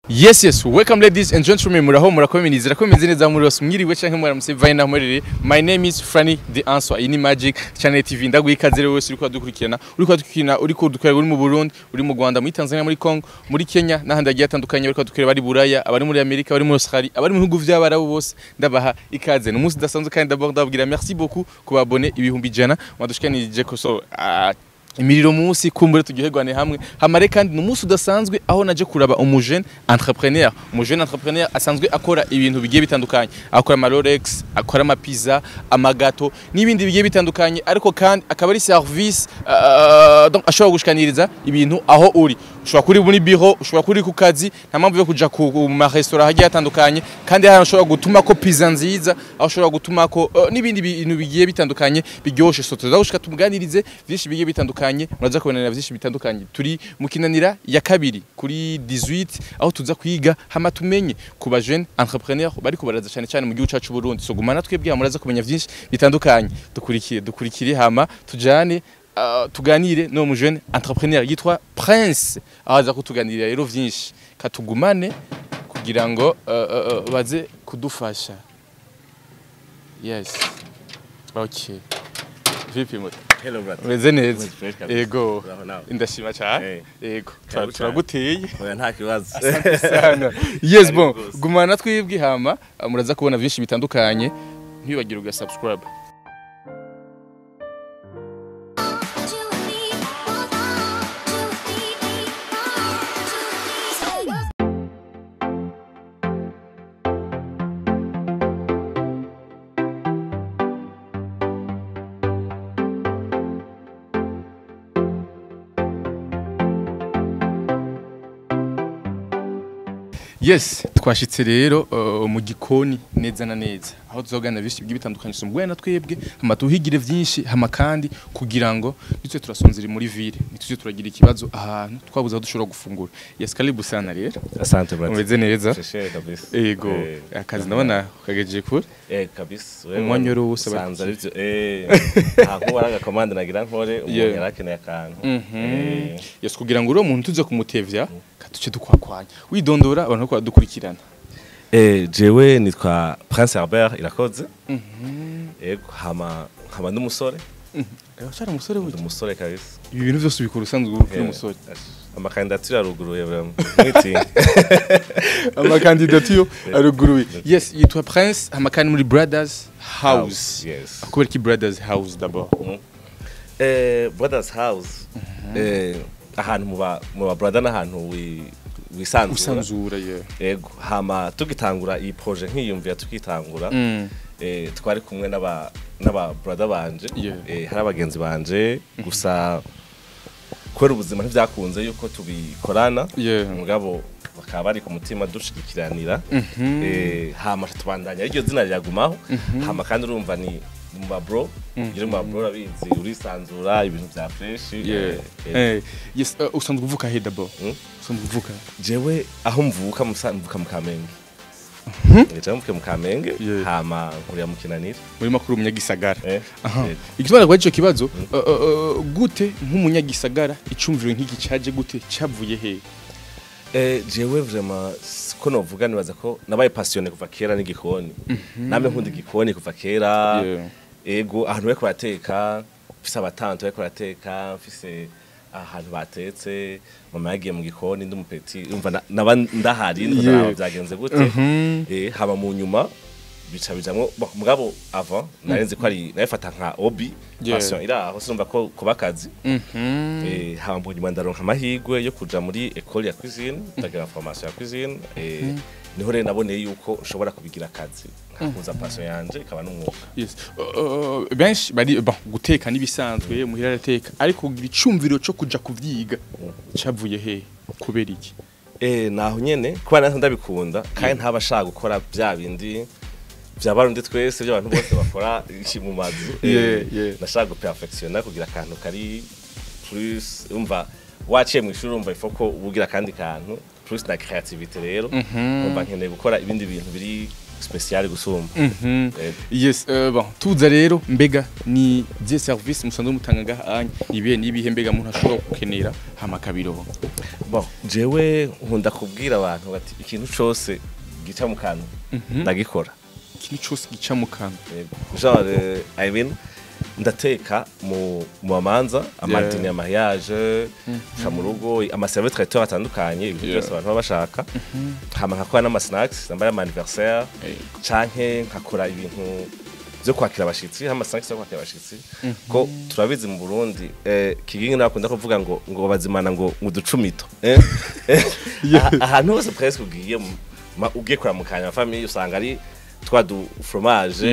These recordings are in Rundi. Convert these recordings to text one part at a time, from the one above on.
Yes, welcome ladies and gentlemen, muraho, murakomeye, nizera ko meze neza muri bose, mwiriwe canke mwaramutse bivanye naho muherereye. My name is Franny the Answer, iyi ni Magic Channel TV. Ndaguha ikaze rero wese uriko uradukurikirana, uriko uradukurikirana, uriko udukorera uri mu Burundi, uri mu Rwanda, muri Tanzania, muri Congo, muri Kenya n'ahandi hagiye hatandukanye, bariko badukorera bari Buraya, abari muri Amerika, abari muri Australia, abari mu bihugu vy'Abarabu, bose ndabaha ikaze. Ni umunsi udasanzwe kandi d'abord ndababwira merci beaucoup ku ba abonnés 100,000 mwadushikanije ko so imiriro munsi kumbure turyoherwane hamwe. Hamare kandi ni umunsi udasanzwe aho naje kuraba umujene entrepreneur, umujene entrepreneur asanzwe akora ibintu bigiye bitandukanye, akora ama Rolex, akora ama pizza, amagato n'ibindi bigiye bitandukanye, ariko kandi akaba ari service donc ashobora gushikaniriza ibintu aho uri. Ushobora kuri muri bureau, ushobora kuri ku kazi, nta mpamvu yo kuja ku ma restaurant hagiye hatandukanye, kandi hari ushobora gutuma ko pizza nziza, aho ushobora gutuma ko n'ibindi bintu bigiye bitandukanye biryoshe. So tuza gushika tumuganirize vyinshi bigiye bitandukanye, muraza kubonera vyinshi bitandukanye. Turi mu Kinanira ya kabiri kuri 18, aho tuza kwiga hama tumenye ku ba jeune entrepreneur bariko baraza cyane cyane mu gihugu cacu Burundi. So gumana twebwe, muraza kumenya vyinshi bitandukanye. Dukurikire, dukurikire, hama tujane tuganire no mu jeune entrepreneur yitwa Prince, aho aza kutuganirira rero vyinshi. Katugumane kugira ngo baze kudufasha. Yes, okay, vipi muto? Hello brother. Umeze neza? Umeze fresh kabisa. Ego. Uraho nawe? Ndashima cyane. Ego. Karibu cyane. Turaguteye. Oya, nta kibazo. Sana, yes. Karibu Bon, rwose. gumana twebwe, hama muraza kubona vyinshi bitandukanye. Ntibibagire uga subscribe. Two, three, four, two, three, four, two, three. Yes, twashitse rero mu gikoni neza na neza aho tuzogana byinshi bigiye bitandukanye. So mugwe na twebwe, hama tuhigire vyinshi, hama kandi kugira ngo nitwe turasonzera muri ville, nituje turagira ikibazo ahantu twabuze aho dushobora gufungura. Yes, karibu sana rero. Asante brother. Umeze neza? Fresh kabisa. Ego. Akazi ndabona kagejeje kure. Eh, kabisa. Umwanya wari wose Sanza arivyo. Nta nkuba ari agakomande nagira nkore umuntu yarakeneye akantu. Yes, kugira ngo uriya muntu tuze kumutevya, katuce dukwakwanya, widondora abantu bariko baradukurikirana. Jewe nitwa Prince Herbert Irakoze. Ego, hama nkaba ndi umusore. Ushara umusore Ndi burya? umusore kabisa. Ibi bintu byose ubikora usanzwe uri umusore? Amakandidatire aruguruye vraiment. Mwitinge. Amakandidatire aruguruye. Yes, yitwa Prince, amakani muri Brothers House. Yes. Kubera ki Brothers House d'abord? Brothers House. Ahantu mu ba brother n'ahantu wisanzura. Usanzura, yeah. Ego, hama tugitangura iyi projet, nkiyumvira tukitangura, twari kumwe n'aba brother banje. Hari abagenzi banje gusa kubera ubuzima ntivyakunze yuko tubikorana, mugabo bakaba bari ku mutima dushigikiranira. Hama tubandanya iryo zina riragumaho. Hama kandi urumva ni mu ba bro, uri mu ba bro urabizi, urisanzura, ibintu vya fresh. Yes, usanzwe uvuka he d'abord? Usanzwe uvuka? Jewe aho mvuka, mvuka mu Kamenge. Jewe mvuka mu Kamenge, hama nkurira mu Kinanira. Muri makuru umunyagisagara. Eh. Igitwara kwa ico kibazo, gute nk'umunyagisagara icumviro nk'iki caje gute, cavuye he? Jewe vraiment ko novuga, nibaza ko nabaye passionné kuva kera n'igikoni. Namwe nkunda igikoni kuva kera. Ego, ahantu bariko barateka, mfise abatante bariko barateka, mfise ahantu batetse, mama yagiye mu gikoni ndi umupeti, umva naba ndahari ndabona byagenze gute. Haba mu nyuma bica bijamwo. Bon, mugabo avant nari nzi ko ari nabifata nka hobby, passion iri aho, sinumva ko kuba akazi. Haba mu nyuma ndaronka amahirwe yo kuja muri école ya cuisine, ndagira formation ya cuisine. Niho rero naboneye yuko nshobora kubigira akazi, nkahuza passion yanje ikaba n'umwuga. Yes. Benshi bari bon guteka nibisanzwe muhira arateka, ariko kugira icumviro co kuja kuvyiga cavuye he, kubera iki? Naho nyene kuba natwe ndabikunda kandi ntaba ashaka gukora bya bindi vya barundi twese by'abantu bose bakora iki mu mazu. Nashaka guperfectionna kugira akantu kari plus. Umva waciye mu ishuri, umva ifoko ubugira akandi kantu. Plus na créativité rero, nkumva nkeneye gukora ibindi bintu biri spécial gusumba. Yego. Yes, bon, tuza rero, mbega ni zihe service musanzwe mutanga ngaha anya? Ibihe n'ibihe mbega umuntu ashobora gukenera hama akabironka? Bon, jewe nkunda kubwira abantu bati ikintu cose gica mu kanwa ndagikora. Ikintu cose gica mu kanwa? Yego. Genre, I mean, ndateka mu mamanza, ama dîner ya mariage, nca mu rugo, ama service traiteur atandukanye, ibintu byose abantu baba bashaka. Hama nkakora n'ama snacks nambaye ama anniversaire, canke nkakora ibintu byo kwakira abashitsi, ama snacks yo kwakira abashitsi, ko turabizi mu Burundi, Kigingi nawe akunda kuvuga ngo bazimana ngo uducumito, ahantu hose presque ugiye ugiye kuramukanya famille, usanga ari twa du fromage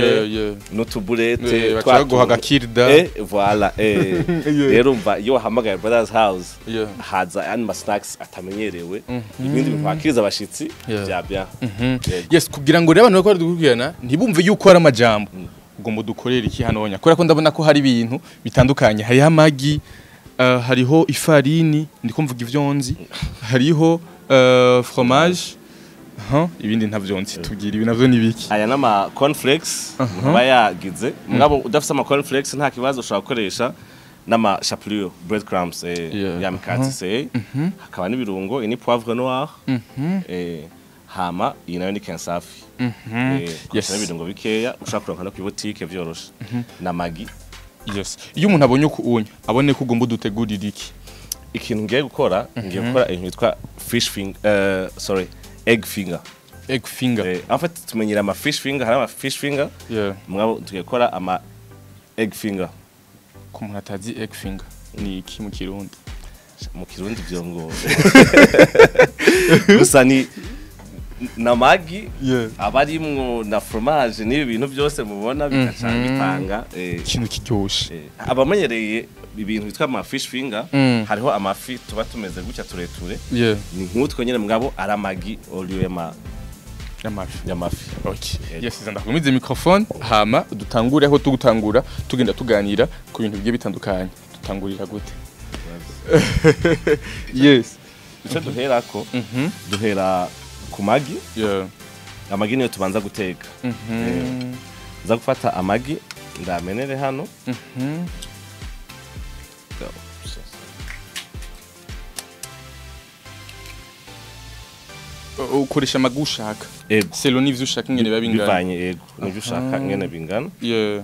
n'utuburete. Baca baguha agakirida. Voilà. Rero umva, iyo wahamagaye Brothers House, haza ayandi ma snacks atamenyerewe, ibindi bintu wakiriza abashitsi vya bien. Yego. Yes, kugira ngo rero abantu bakora dukurikirana ntibumve yuko ari amajambo, ugomba dukorera iki hano nya? Kubera ko ndabona ko hari ibintu bitandukanye, hariho amagi, hariho ifarini, ndiko mvuga ivyo nzi, hariho fromage, ibindi ntavyo nzi. Tubwira, ibi navyo ni biki? Aya n'ama cornflakes umuntu aba yagize. Mugabo udafise ama cornflakes nta kibazo, ushobora gukoresha n'ama chapelure, bread crumbs, ya mikate se, hakaba n'ibirungo. Iyi ni poivre noir, hama iyi nayo ni kensafi. Koresha n'ibirungo bikeya ushobora kuronka no kuri boutique vyoroshe, na magi. Yes, iyo umuntu abonye uko unya, abone ko ugomba udutegurira iki? Ikintu ngiye gukora ibintu bitwa fish finger, sorry, egg finger. Egg finger. En fait, tumenyera ama fish finger, hari ama fish finger, mugabo tugiye gukora ama egg finger. Ku muntu atazi, egg finger ni iki mu Kirundi? Mu Kirundi vyo ngo gusa ni na magi aba arimwo na fromage n'ibi bintu byose mubona, bigaca bitanga Ikintu kiryoshe. Abamenyereye ibintu bitwa ama fish finger, hariho amafi tuba tumeze gutya tureture, ni nk'utwo nyene, mugabo ari amagi au lieu y'amafi. Y'amafi. Okay. Yego. Yes, ndakumize microphone, hama dutangure aho tugutangura, tugenda tuganira ku bintu bigiye bitandukanye. Dutangurira gute? Yes. Ico duherako, duhera ku magi. Amagi niyo tubanza guteka. Nza gufata amagi ndamenere hano. Ukoresha amagi ushaka. Ego. Selon n'ivyo ushaka ingene biba bingana. Bivanye, ego, nivyo ushaka ingene bingana. Yeah.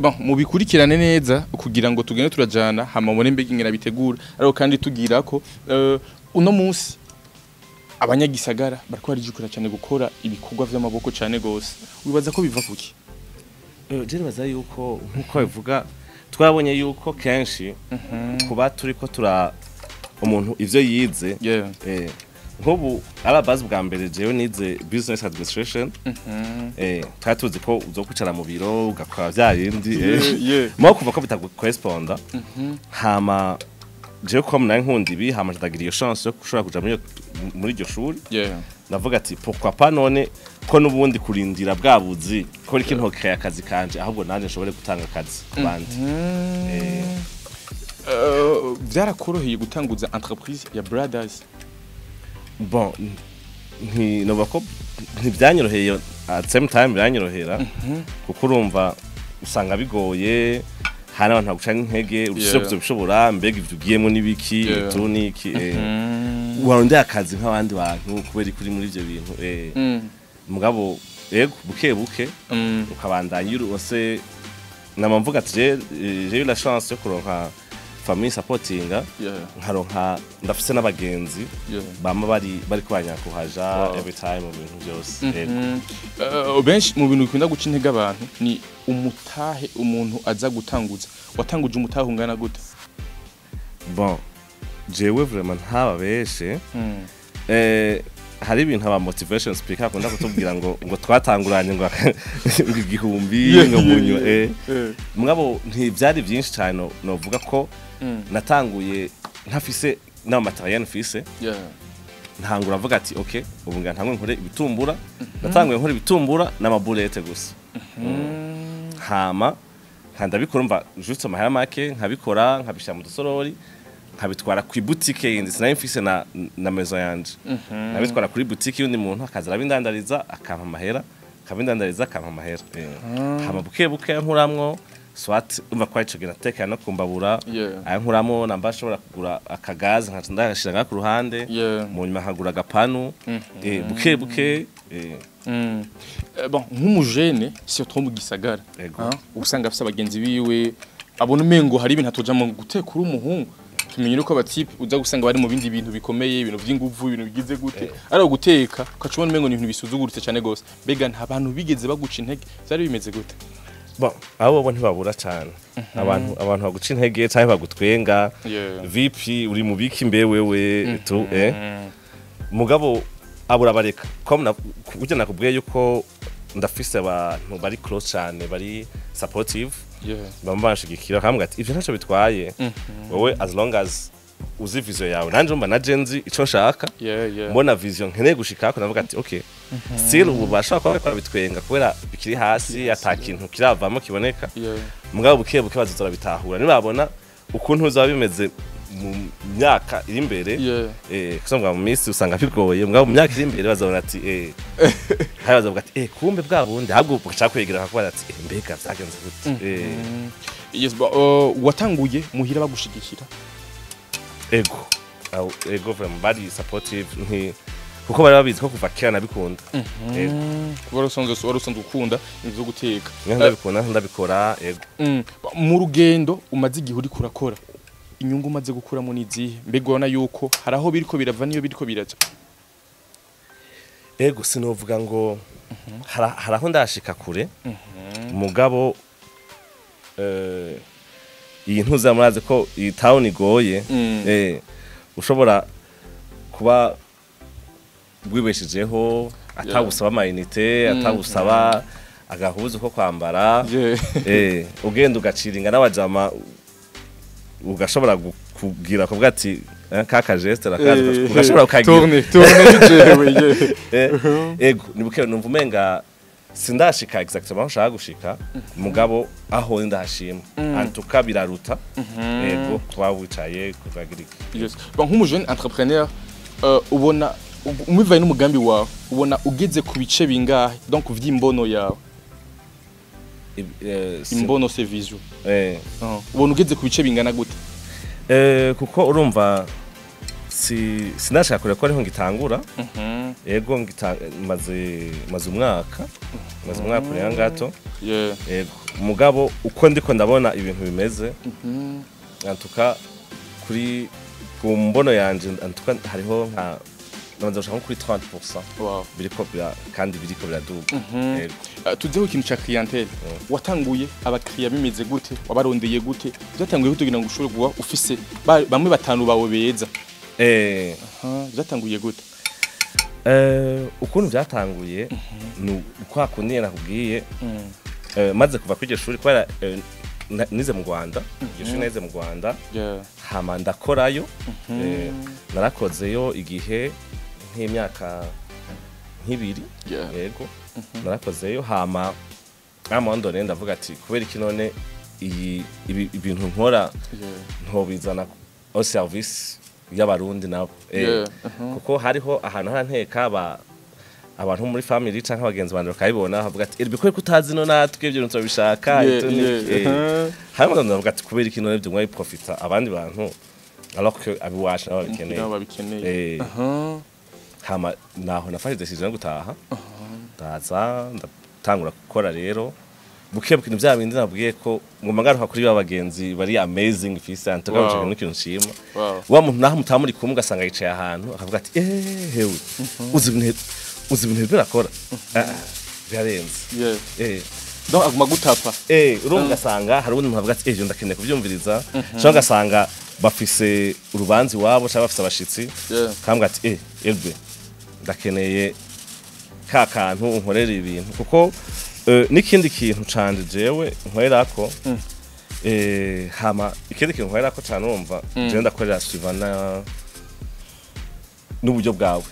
Bon, mubikurikirane neza kugira ngo tugende turajana, hama mubone mbega ingene bitegura. Ariko kandi tugira ko uno munsi abanyagisagara bariko barijukira cyane gukora ibikorwa vy'amaboko cyane gose. Wibaza ko biva kuki? Je nibaza yuko, nkuko bivuga, twabonye yuko kenshi kuba turiko tura umuntu ivyo yize, nk'ubu à la base, bwa mbere jewe nize business administration, twari tuzi ko uzokwicara mu biro ugakora vya bindi, mugabo kuva ko bitagukoresponda, hama jewe ko nari nkunda ibi, hama ndagira iyo chance yo gushobora kuja muri iryo shuri, ndavuga ati pourquoi pas none, ko n'ubundi kurindira bwa buzi ko riko ntokeye akazi kanje, ahubwo nanje nshobore gutanga akazi ku bandi. Vyarakoroheye gutanguza entreprise ya Brothers? Bon, nti noba ko ntibyanyoroheye, at same time biranyorohera, kuko urumva usanga bigoye, hari n'abantu baguca intege, urushijeho kuzobishobora, mbega ivyo ugiyemo n'ibiki, tu niki, warondeye akazi nk'abandi bantu, kubera ko uri muri ivyo bintu, mugabo yego, buke buke ukabandanya. Iyo urose, nama mvuga ati j'ai eu la chance yo kuronka famille supportinga, nkaronka, ndafise n'abagenzi bama bari kubanyakuhaja every time mu bintu byose. Yego. Benshi mu bintu bikunda guca intege abantu ni umutahe umuntu aza gutanguza. Watanguje umutahe ungana gute? Bon, jewe vraiment ntababeshe, hari ibintu aba motivation speaker akunda kutubwira ngo twatanguranye ngo 1000 ngo munywa, mugabo ntibyari byinshi cyane. Novuga ko natanguye ntafise n'ama matériel mfise. Ntangura avuga ati okay, ubu nga ntangwe nkore ibitumbura. Natanguye nkora ibitumbura n'amaburete gusa, hama nkandabikora, mva juste amahera make, nkabikora nkabishyira mu dusorori. Nkabitwara ku boutique yindi. Sinari mfise na maison yanje. Nabitwara kuri boutique y'undi muntu, akaza arabindandariza, akampa amahera, akabindandariza, akampa amahera. Hama buke buke nkuramwo, soit umva ko ico gihe nateka no kumbabura, ayo nkuramo namba ashobora kugura akagazi, nkaca ndagashira ngaha ku ruhande. Mu nyuma nkagura agapanu, buke buke. Bon, nk'umujene, surtout mu gisagara, Ego. ah, usanga afise abagenzi biwe abona umengo hari ibintu atoja mu guteka uri umuhungu. Tumenye uko aba types uza gusanga bari mu bindi bintu bikomeye, ibintu vy'inguvu, ibintu bigize gute, ari guteka ukaca ubona umengo ni ibintu bisuzuguritse cyane gose. Mbega nta bantu bigeze baguca intege? Vyari bimeze gute? Bon, abo bo ntibabura cyane, abantu baguca intege cyangwa bagutwenga. Vipi, uri mu biki mbe wewe tu? Mugabo abura bareka comme na kurya nakubwiye yuko ndafise abantu bari close cyane, bari supportive, bamba banshigikira, bakambwira ati: "Ivyo ntacyo bitwaye wowe, as long as uzi vision yawe." Nanje umva naje nzi ico nshaka, mbona vision nkeneye gushikako, ndavuga ati: "Okay, still ubu bashobora kuba bariko barabitwenga kubera bikiri hasi, ata kintu kiravamo kiboneka." Mugabo buke buke bazoza barabitahura nibabona ukuntu bizaba bimeze mu myaka iri imbere. Kuko mu minsi usanga bigoye, mugabo mu myaka iri imbere bazabona ati hari bazavuga ati: "Kumbe bwa bundi." Ahubwo bagaca kwegera bakakubaza ati: "Mbega vyagenze gute?" Yes, but, watanguye muhira bagushigikira? Ego. Ego, vraiment bari supportive, nti kuko bari babizi ko kuva kera nabikunda. Ego. Wari usanzwe ukunda ibintu vyo guteka? Ndabikunda, ndabikora, ego. Mu rugendo umaze igihe uriko urakora, inyungu umaze gukuramo ni izihe? Mbega ubona yuko hari aho biriko birava niyo biriko biraja? Ego, sinovuga ngo hari aho ndashika kure, mugabo iyi ntuza murazi ko iyi town igoye. Ushobora kuba wibeshejeho atagusaba amayinite, atagusaba agahuzu ko kwambara. Ugenda ugaciringa n'abajama, ugashobora kugira kuvuga ati ka geste rakaza, ugashobora kukagira. Tourne tourne jewe, yeah. Ego, nibuke numva umenga sindashika exactement aho nshaka gushika, mugabo aho ndahashima, en tout cas biraruta, ego, kuba wicaye kuvagira iki. Yes. Bon, nk'umujene entrepreneur, ubona umubivaye n'umugambi wawe, ubona ugeze ku bice bingahe, donc vy'imbono yawe? Imbono, c'est vision. Ubona ugeze ku bice bingana gute? Kuko urumva si sinashaka kure ko ariho ngitangura. Ego, maze umwaka urenga gato. Ego, mugabo uko ndiko ndabona ibintu bimeze, en tout cas kuri ku mbono yanje, en tout cas hariho nka nabanza gushaka nko kuri 30%. Biriko bira kandi biriko biraduga. Ego. Tuzeho ikintu ca clientèle. Watanguye abakiriya bimeze gute? Wabarondeye gute? Byatanguye gute kugira ngo ushobore kuba ufise bamwe batanu bawe beza? Aha, byatanguye gute? Ukuntu byatanguye ni kwa kundi nakubwiye. Maze kuva kuri iryo shuri, kubera nize mu Rwanda, iryo shuri nize mu Rwanda, hama ndakorayo. Narakozeyo igihe nk'imyaka nk'ibiri. Yego, narakozeyo, hama amandone ndavuga ati: "Kubera iki none iyi ibintu nkora ntobizana au service y'Abarundi nabo?" Kuko hariho ahantu haranteka ba abantu muri family canke abagenzi banje bakabibona, bavuga ati: "Ibikwiye kutazi no natwe ibyo bintu turabishaka." Hanyuma ndavuga ati: "Kubera iki none ibyo mwabiprofita abandi bantu, alors que abiwacu nabo babikeneye?" Nabo babikeneye. Hama naho nafashe decision yo gutaha, ndaza ndatangura gukora rero buke buke. Ni bya bindi nabwiye ko ngoma ngaruka kuri ba bagenzi bari amazing fise antuka. N'ikintu nshima, wa muntu naho mutamuri kumwe, ugasanga yicaye ahantu akavuga ati: "Hewe, uzi ibintu birakora. Ah, birarenze." Donc aguma gutapa. Urumva ugasanga hari uwundi muntu avuga ati: "Ndakeneye kuvyumviriza." Cyangwa ugasanga bafise urubanza iwabo cyangwa bafise abashitsi, kambwa ati: "Elbe, ndakeneye ka kantu unkorera ibintu." Kuko n'ikindi kintu canje jewe nkorerako, hama ikindi kintu nkorerako cane, urumva jewe ndakorera suivant n'uburyo bwawe.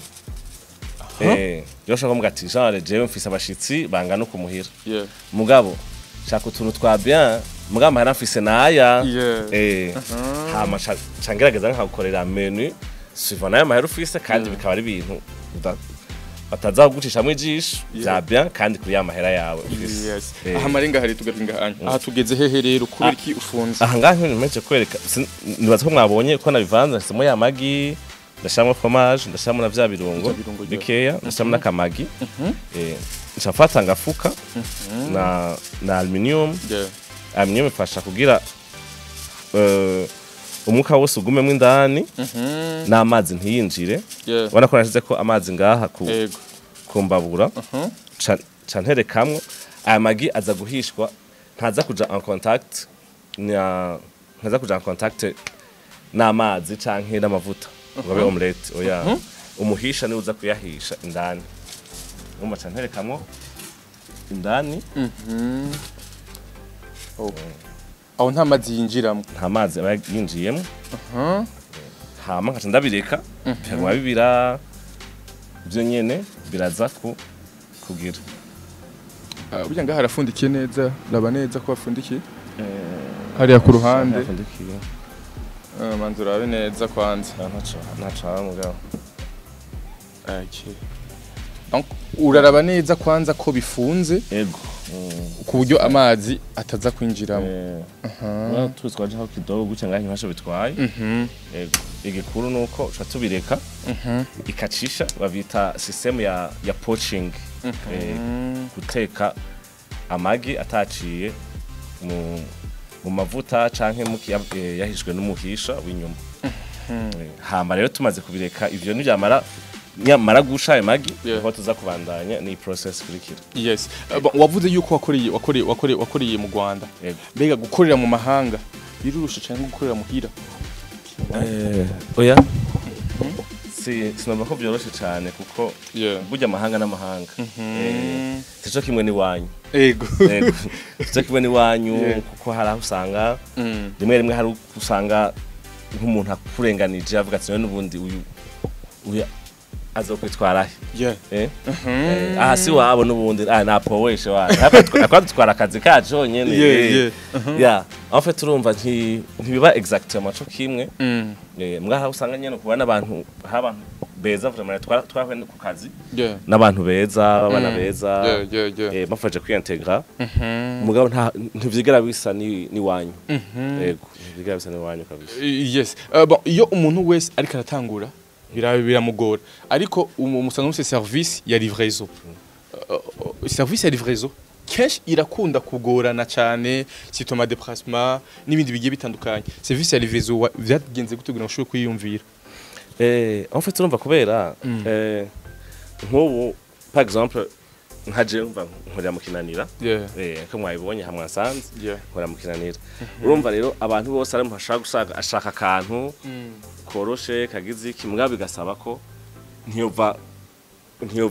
Rero ushobora kuvuga ati: "Genre jewe mfise abashitsi bangana uku muhira, mugabo shaka utuntu twa bien." Mugabo amahera mfise naya. Yeah. Hama ca ngerageza nkagukorera menu suivant nayo mahera ufise, kandi bikaba ari ibintu bataza kugucishamwo ijisho, vya bien, kandi kuri ya mahera yawe ufise. Yes. Aha marenga hari tugaruka ngaha. Aha tugeze hehe rero? Kubera iki ufunze? Aha ngaha ntimeje kwereka, nibaza ko mwabonye ko nabivanze. Nashyizemo ya magi, ndashyiramo fromage, ndashyiramo na vya birungo Vya birungo, yeah. bikeya, ndashyiramo n'akamagi. Nca mfata ngafuka na aluminium. Aluminium ifasha kugira umwuka wose ugumemwo indani n'amazi ntiyinjire. Ubona ko nashize ko amazi ngaha ku kumbabura, ca nterekamwo aya magi, aza guhishwa, ntaza kuja en contact n'amazi canke n'amavuta ngo abe omelette. Oya, umuhisha niwe uza kuyahisha indani. Urumva, ca nterekamwo indani. Aho nta mazi yinjiramo? Nta mazi aba yinjiyemo. Hama nkaca ndabireka bikaguma bibira ivyo nyene, biraza ku kugira. Ah, burya ngaha harafundikiye neza? Raba neza ko hafundikiye hariya ku ruhande. Hafundikiye. Ah, manza urabe neza kwanza. Ntaco, ntaco mugabo. Okay. Donc uraraba neza kwanza ko bifunze Ego. ku buryo amazi ataza kwinjiramo. Eh, tuzi twaje aho kidogo gutya ngaho ntibasho bitwaye. Ego, igikuru nuko uca tubireka ikacisha, babita system ya poaching, guteka amagi ataciye mu mavuta canke mu yahishwe n'umuhisha w'inyuma. Hama rero tumaze kubireka ivyo, nibyamara nyamara gusha ayo magi, niho tuza kubandanya ni process ikurikira. Yes. Bon, wavuze yuko wakoreye mu Rwanda. Yego. Mbega gukorera mu mahanga birurusha cyangwa gukorera muhira? Oya, si sinumva ko byoroshe cyane, kuko burya amahanga n'amahanga, sico kimwe n'iwanyu. Yego, sico kimwe n'iwanyu, kuko hari aho usanga rimwe rimwe hari usanga nk'umuntu akurenganije, avuga ati: "None n'ubundi uyu azokwitwara he?" Aha si wabo n'ubundi, ah, napoweshe wana akwadutwara akazi kacu honyene. Yeah, en fait urumva ntibiba exactement co kimwe. Mwaha usanga nyene kuba n'abantu, hari abantu beza vraiment twahuye ku kazi, n'abantu beza, abana beza, bafashe kwiintegra, mugabo nta ntivyigera bisa ni niwanyu. Yego, ntivyigera bisa niwanyu kabisa. Yes. Bon, iyo umuntu wese ariko aratangura biramugora, ariko musanzwe mufise service ya livraison. Service ya livraison kenshi irakunda kugorana cyane, surtout ama déplacement n'ibindi bigiye bitandukanye. Service ya livraison vyagenze gute kugira ngo ushobore kwiyumvira? En fait urumva, kubera nk'ubu par exemple nka jewe, umva, nkorera mu Kinanira. Ko mwabibonye hamwe nsanze nkorera mu Kinanira. Urumva rero abantu bose ari umuntu ashaka gushaka, ashaka akantu koroshe kagize iki, mugabo bigasaba ko ntiyova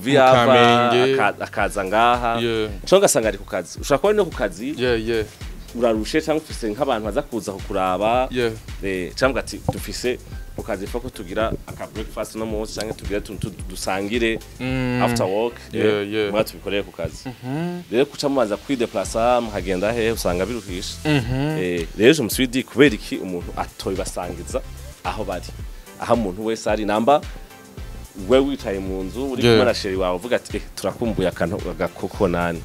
iyava Kamenge. Akaza ngaha, cyangwa ugasanga ari ku kazi, ushobora kuba ari no ku kazi, urarushe cyangwa ufise nk'abantu baza kuza kukuraba, cyangwa ati dufise ku kazi fo ko tugira aka breakfast no munsi, cyangwa tugira dusangire after work, mwa tubikoreye ku kazi. Rero kuca mubanza kwideplasa mukagenda hehe, usanga biruhisha. Rero je me suis dit: kubera iki umuntu atobibasangiza aho bari, aho umuntu wese ari? Namba we wicaye mu nzu uri kumwe na chéri wawe, uvuga ati: "Turakumbuye akantu agakoko nani."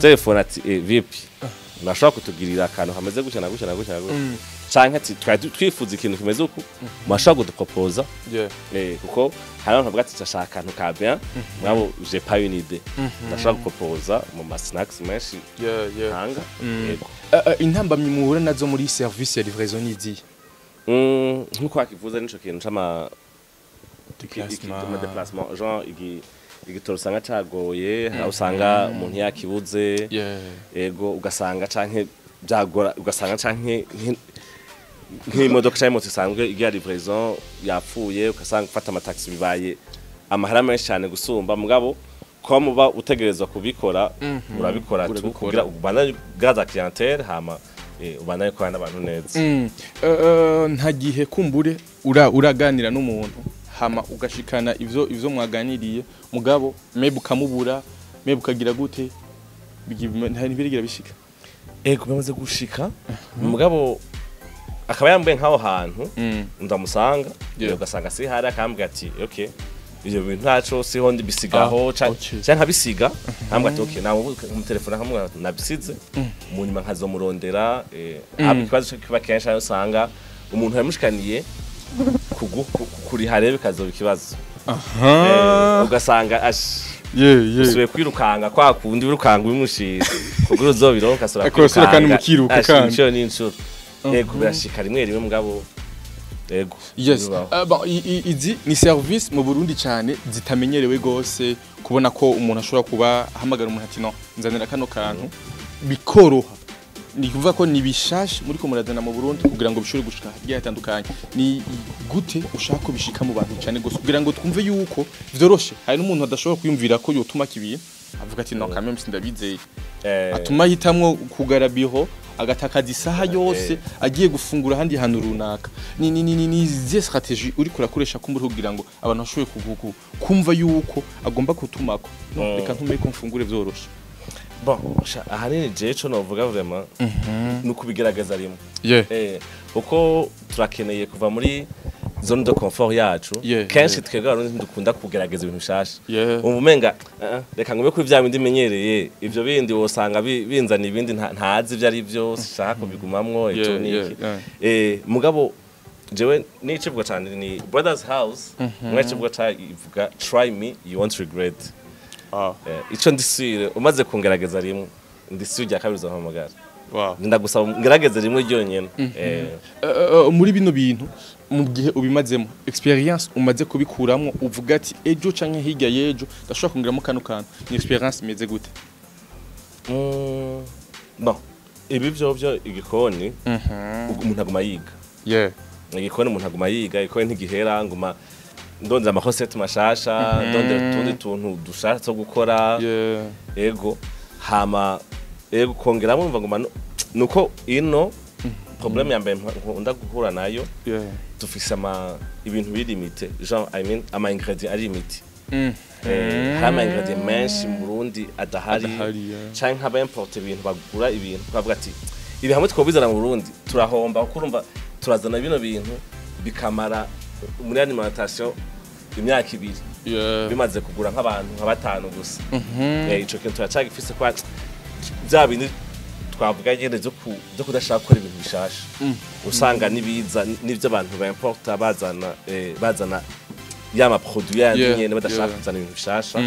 Telefone ati: "Vipi, nashobora kutugirira akantu kameze gutya na gutya na gutya na gutya?" Canke ati: "Twari twifuza ikintu kimeze uku, mwashobora kudupropoza?" Kuko hari abantu bavuga ati: "Ndashaka akantu ka bien, mugabo j'ai pas une idée." Ndashobora gupropoza mu ma snacks menshi ntanga. Yego. Intambamyi muhura nazo muri service ya livraison ni izihe? Nkuko wakivuze, nico kintu c'ama Déplacement. ama déplacement, genre igitoro usanga cagoye, aho usanga umuntu yakibuze. Ego, ugasanga canke byagora, ugasanga canke nk'imodoka canke moto isanzwe igira livraison yapfuye, ugasanga gufata amataxi bibaye amahera menshi cyane gusumba. Mugabo ko muba utegerezwa kubikora, urabikora tu Urabikora. kugira ubandanye bwaza clientèle, hama ubandanye kubana n'abantu neza. Nta gihe kumbure uraganira n'umuntu, hama ugashikana ivyo mwaganiriye, mugabo maybe ukamubura, maybe ukagira gute, ntibirigira bishika? Ego, bimaze gushika, mugabo akaba yambaye nk'aho hantu ndamusanga, ugasanga si hari, akambwira ati: "Okay, ivyo bintu ntaco, siho ndibisigaho." Canke nkabisiga, nkambwira ati: "Okay," nawe umutelefona nkamubwira ati: "Nabisize." Mu nyuma nkazomurondera. Haba ikibazo kiba kenshi aho usanga umuntu yamushikaniye kuriha, rero bikazoba ikibazo. Ugasanga ash usubiye kwirukanga kwa kundi wirukanga ubimushira kugira uzobironka, asubira Akosura kandi mukiruka Ash, kandi. Inshuro n'inshuro. Yego, birashika rimwe rimwe, mugabo yego, bibaho. Bon, izi ni service mu Burundi cyane zitamenyerewe gose, kubona ko umuntu ashobora kuba ahamagara umuntu ati: "No nzanira kano kantu," bikoroha. Ni kuvuga ko ni bishasha muri ko murazana mu Burundi kugira ngo bishobore gushika hagiye hatandukanye. Ni gute ushaka ko bishika mu bantu cyane gose kugira ngo twumve yuko vyoroshe? Hari n'umuntu adashobora kwiyumvira ko yotuma kibiye, avuga ati: "No, quand même sindabizeye," atuma ahitamwo kugara biro, agatakaza isaha yose agiye gufungura ahandi hantu runaka. Ni izihe stratégie uriko urakoresha kumbura kugira ngo abantu bashobore kumva yuko agomba kutumako: "No, reka ntume ko mfungure vyoroshe"? Bon, sha, ahanini jewe ico novuga vraiment ni ukubigerageza rimwe. Kuko turakeneye kuva muri zone de confort yacu. Kenshi twebwe Abarundi ntidukunda kugerageza ibintu bishasha. Umva umenga: "Ah, reka ngume kuri vya bindi menyereye, ivyo bindi wosanga binzana ibindi ntazi ivyo ari vyo, sinshaka kubigumamwo ico niki." Mugabo jewe n'icivugo cane ni Brothers House, mwe civugo ca ivuga: "Try me, you won't regret." Ico ndisubire, umaze kungerageza rimwe, ndisubire rya kabiri uzompamagara. Ndagusaba ngerageze rimwe ryonyene. Muri bino bintu, mu gihe ubimazemo experience, umaze kubikuramwo, uvuga ati: "Ejo canke hirya y'ejo ndashobora kongeramo kano kantu," ni experience imeze gute? Bon, ibi vyo igikoni umuntu aguma yiga. Igikoni umuntu aguma yiga, igikoni ntigihera. Nguma ndondera ama recettes mashasha, ndondera utundi tuntu dushasha two gukora. Ego, hama ego, kongeramo numva nguma nuko ino problème ya mbere nkunda guhura nayo, dufise ama ibintu biri limité, genre, I mean, ama ingrédients ari limité. Hari ama ingrédients menshi mu Burundi adahari, Adahari, yeah. canke nk'aba importe ibintu, bagura ibintu tukavuga ati: "Ibi hamwe twobizana mu Burundi turahomba," kuko urumva turazana bino bintu bikamara muri alimentation imyaka 2, bimaze kugura nk'abantu nka batanu gusa. Ico kintu turacagifise, kwa bya bindi twavuga nyene vyo kudashaka gukora ibintu bishasha. Usanga nibiza n'ivyo abantu baimporta bazana, bazana ya ma produit yandi nyene, badashaka kuzana ibintu bishasha.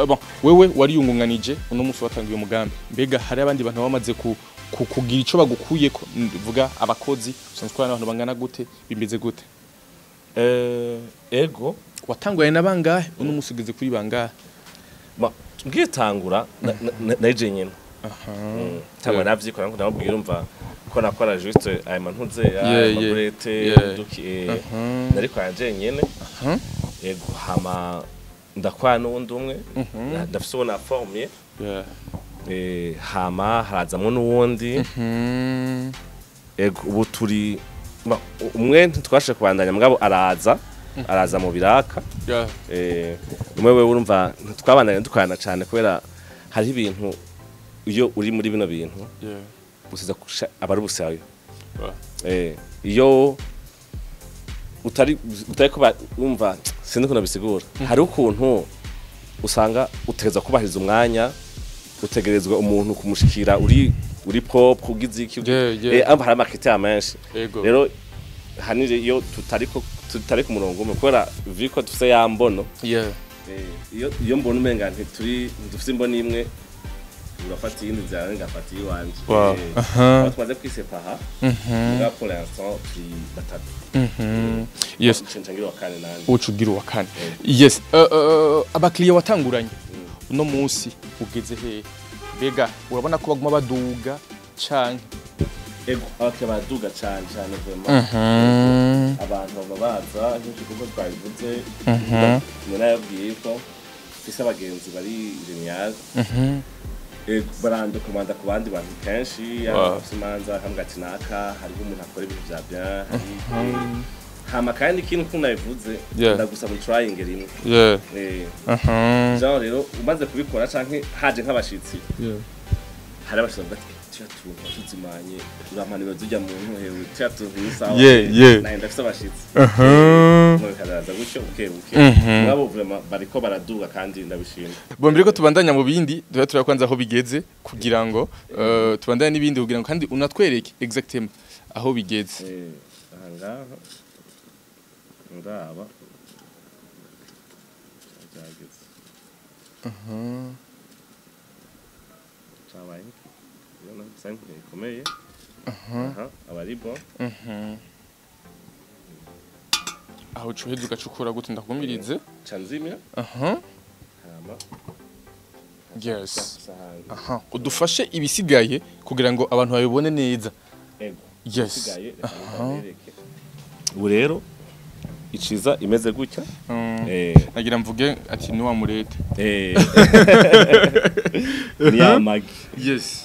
Bon, wewe wariyungunganije, uno munsi watangiye umugambi. Mbega hari abandi bantu bamaze kugira ico bagukuyeko? Mvuga abakozi, usanzwe ukorana n'abantu bangana gute? Bimeze gute? Ego. Watanguye na bangahe? Uno munsi ugeze kuri bangahe? Ngitangura narije nyene. Tangura navyikora ngo ndamubwira, umva ko nakora juste aya mantuze, aya ma boulettes, duki, nariko yanje nyene. Ego, hama ndakora n'uwundi umwe, ndafise uwo naformye. Hama harazamwo n'uwundi. Ego, ubu turi umwe ntitwashe kubandanya, mugabo araza mu biraka. Umwe wewe urumva ntitwabandanya dukorana cyane, kubera hariho ibintu iyo uri muri bino bintu usiza aba ari ubusayo. Iyo utari kuba wumva, sinzi ukuntu bisigura, hari ukuntu usanga utegerezwa kubahiriza umwanya, utegerezwa umuntu kumushikira uri propre, ugize iki. Amba hari ama critères menshi. Rero hanini iyo tutari ku murongo umwe, kubera viko dufise ya mbono, iyo mbona umenga ntituri dufise imboni imwe, urafata iyindi nzira, nanjye ngafata iyiwanje. Aho tumaze kwisepaha, muga pour l'instant turi batatu. Nca ngira uwa kane nanje. Uca ugira uwa kane, yes. Abakiriya watanguranye, uno munsi ugeze hehe? Mbega urabona ko baguma baduga canke? Ego, abakiriya baraduga cane cane vraiment. Abantu baba baza nk'icyo, kuko twabivuze, umuntu yabwiye ko mfise abagenzi bari génial. Ego, barandokomanda ku bandi bantu kenshi. Bafise imanza, akambwira ati: "Naka, hariho umuntu akora ibintu vya bien." Hari hama kandi ikintu ukuntu nabivuze, ndagusaba trying rimwe. Genre rero umaze kubikora canke haje nk'abashitsi, hari abashitsi bavuga ati Tuya tuntu tuzimanye urampanuro zijya mu ntuhewe tuya tuntu isawa. Yeah. Naye ndafise abashitsi. Ngo bikazaza gutyo buke buke. Mwabo vraiment bariko baraduga kandi ndabishima. Bo mbere ko tubandanya mu bindi, duha turakwanza aho bigeze kugira ngo tubandanye n'ibindi, kugira ngo kandi unatwereke exactement aho bigeze. Aha ngaha ndaba byageze. Cyabaye ubona bisa nk'igikomeye. Aha aba ari bon. Aho ucuheza ugacukura gute ndakumirize? Ca nzimya. Hama. Yes. Sahani. Aha, udufashe ibisigaye kugira ngo abantu babibone neza. Ego. Yes. Isigaye reka ndabereke. Ubu rero iciza imeze gutya. Nagira mvuge ati ni wa murete. Ni ya magi. Yes.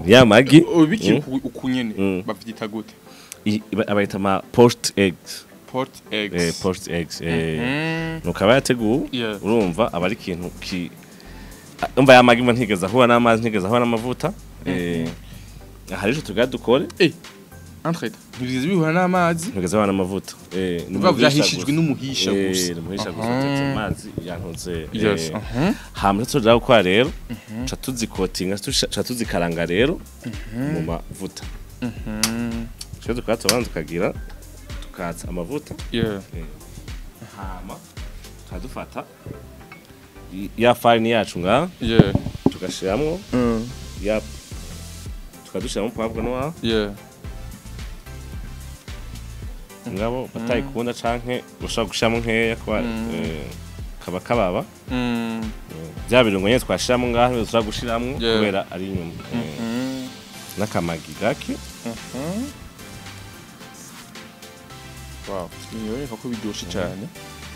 Ni ya magi. Ubikira uku nyene bavyita gute? Abayita ma poached eggs. Port eggs. Poached eggs. Nuko aba yateguwe. Urumva aba ari ikintu ki umva ya magi ntigeze ahura n'amazi, ntigeze ahura n'amavuta. Aha rero tugira dukore. Entrete. Ntibigeze bihura n'amazi. Ntigeze ahura n'amavuta. Ni Biba umuhisha vyahishijwe gusa. n'umuhisha gusa. Ni umuhisha gusa utetse amazi yankoze. Yes. Hama tuja gukora rero, ca tuzikotinga, ca tuzikaranga rero mu mavuta. Ca dukora tubanza tukagira tukatsa amavuta. Yeah. Hama tukadufata ya farini yacu ngaha. Yeah. Tugashiramwo ya tukadushiramo poivre noir. Yeah. Ngabo batayikunda canke ushobora gushiramo nkeya kwa kaba kababa. Bya birungo nyene twashiramo ngaha dushobora gushiramwo kubera ari inyuma. N'akamagi gake. Wow, niyoneka ko biryoshe cyane.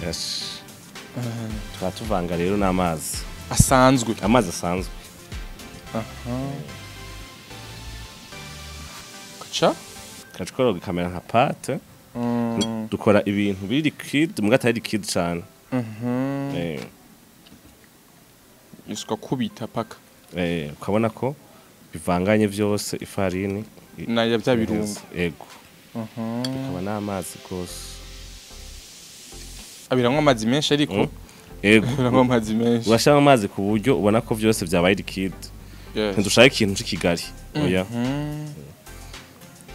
Yes. Tukatuvanga rero n'amazi asanzwe. Amazi asanzwe. Kaca kacikoroga ikamera nka pate. Dukora ibintu biri liquide muga atari liquide cyane. Isuka kubita paka. Ukabona ko bivanganye byose ifarini na ya bya birungo. Yego. Bikaba n'amazi gose. Abiranywa amazi menshi ariko. Yego. Abiranywa amazi menshi. Urashiramo amazi ku buryo ubona ko byose byabaye liquide. Ntidushaka ikintu c'ikigari. Oya.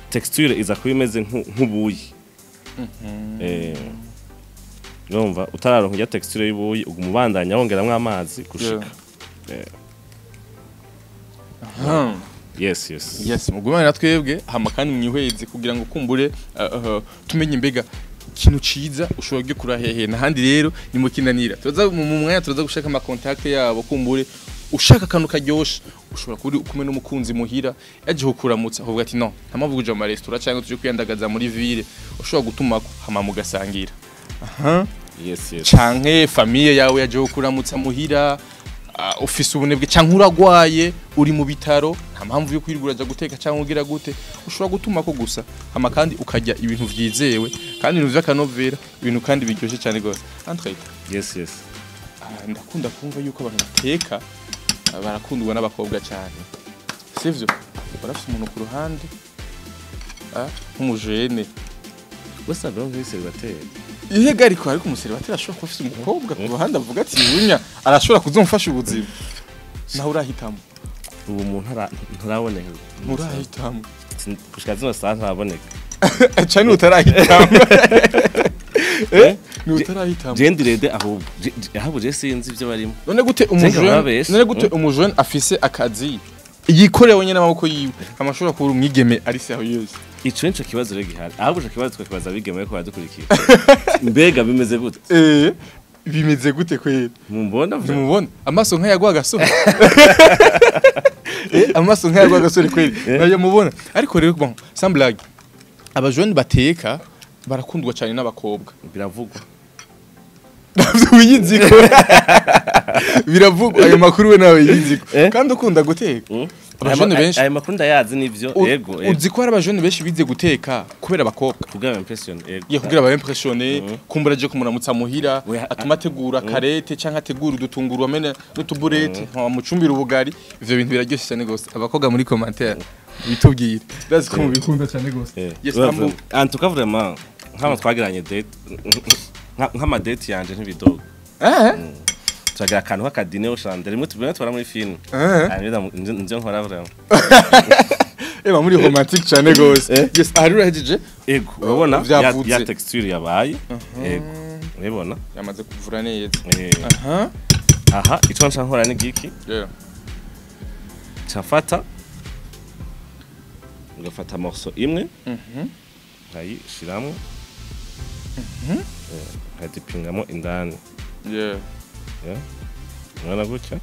Texture iza kuba imeze nk'ubuyi. Urumva utararonka ya texture y'ubuyi uguma ubandanya wongeramwo amazi gushika. Yes, yes. Yes, mugumane na twebwe hama kandi mwihweze kugira ngo kumbure tumenye mbega ikintu ciza ushobora gukura hehe nahandi rero ni mukinanira. Turaza mu mwanya turaza gushaka ama contact yabo kumbure ushaka akantu karyoshe ushobora kuri kumwe n'umukunzi muhira yaje kukuramutsa avuga ati no nta mpamvu kuja mu restaurant cyangwa tuje kwiyandagaza muri ville, ushobora gutumako hama mugasangira. Yes, yes. Canke famille yawe yaje kukuramutsa muhira, ufise ubunebwe canke uragwaye uri mu bitaro, nta mpamvu yo kwirigura aja guteka canke ugira gute, ushobora gutumako gusa hama kandi ukarya ibintu vyizewe kandi ibintu vy'akanovera, ibintu kandi biryoshe cyane gose. Entrete. Yes, yes. Ndakunda kumva yuko abantu bateka barakundwa n'abakobwa cyane. Sivyo? Barafise umuntu ku ruhande nk'umujene. Wese bro nk'iseribateri. Ihega ariko ariko umuseribateri ashobora kuba afise umukobwa ku ruhande avuga ati bunya arashobora kuzomfasha ubuzima. Naho urahitamo. Ubu umuntu ntaraboneka. Nturahitamo. Gushika zino saha ntaraboneka. Cyane utarahitamo. Ni utarahitamo. Je ndirede ahubwo. Ahubwo je sinzi ivyo barimo. None gute umujene, none gute umujene afise akazi yikorewe nyene amaboko yiwe amashobora kuba umwigeme ari sérieuse. Ico nico kibazo rero gihari. Ahubwo ico kibazo twakibaza abigeme ko badukurikira. Mbega bimeze gute? Bimeze gute kweli? Mumbona? Mubona amaso nk'ayagwa gasore. Amaso nk'ayagwa gasore kweli. Nayo mubona. Ariko rero bon, sans blague. Abajene bateka barakundwa cyane n'abakobwa. Biravugwa. Wiyiziko. Biravugwa ayo makuru we nawe yiziko. Kandi ukunda guteka. Abajene benshi Ayo makuru ndayazi, nivyo, yego. Uzi ko hari abajene benshi bize guteka kubera abakobwa? Kugira impression, yego. Ye, kugira ba impressionne, kumbura aje kumuramutsa muhira, atuma ategura karete canke ategura udutunguru amene n'utuburete, mucumbira ubugari. Ivyo bintu biraryoshye cyane gose. Abakobwa, muri commentaire bitubwire, ndazi ko mubikunda cyane gose. Yes. En tout cas, vraiment, nk'aho twagiranye date, nk'ama date yanje ntibidoga. Turagira akantu k'aka dîner aux chandelles rimwe tubona tubara muri film. Ah, nivyo nkora vraiment. Eba muri romantique cyane gose. Yes, ahari urahejeje. Ego, urabona ya, Vyavutse. ya texture yabaye, ego, urabibona. Yamaze kuvura neza. Aha ico nca nkora ni giki? Nca mfata, ngafata morceau imwe, nkayishiramwo, nkadipingamo indani. Yeah. Urabona gutya,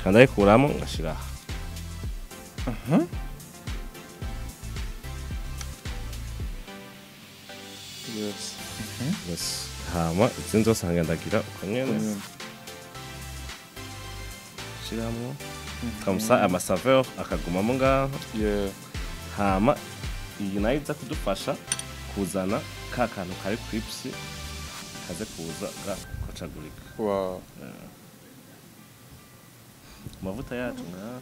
kandi ayikuramo ngashira aha. Yes. Hama izindi zose nkagendagira uko nyene, shiramwo comme ça, ama saveur akagumamo ngaho. Hama iyi nayo iza kudufasha kuzana ka kantu kari crispy, kaze kuza gakocagurika. Amavuta yacu ngaha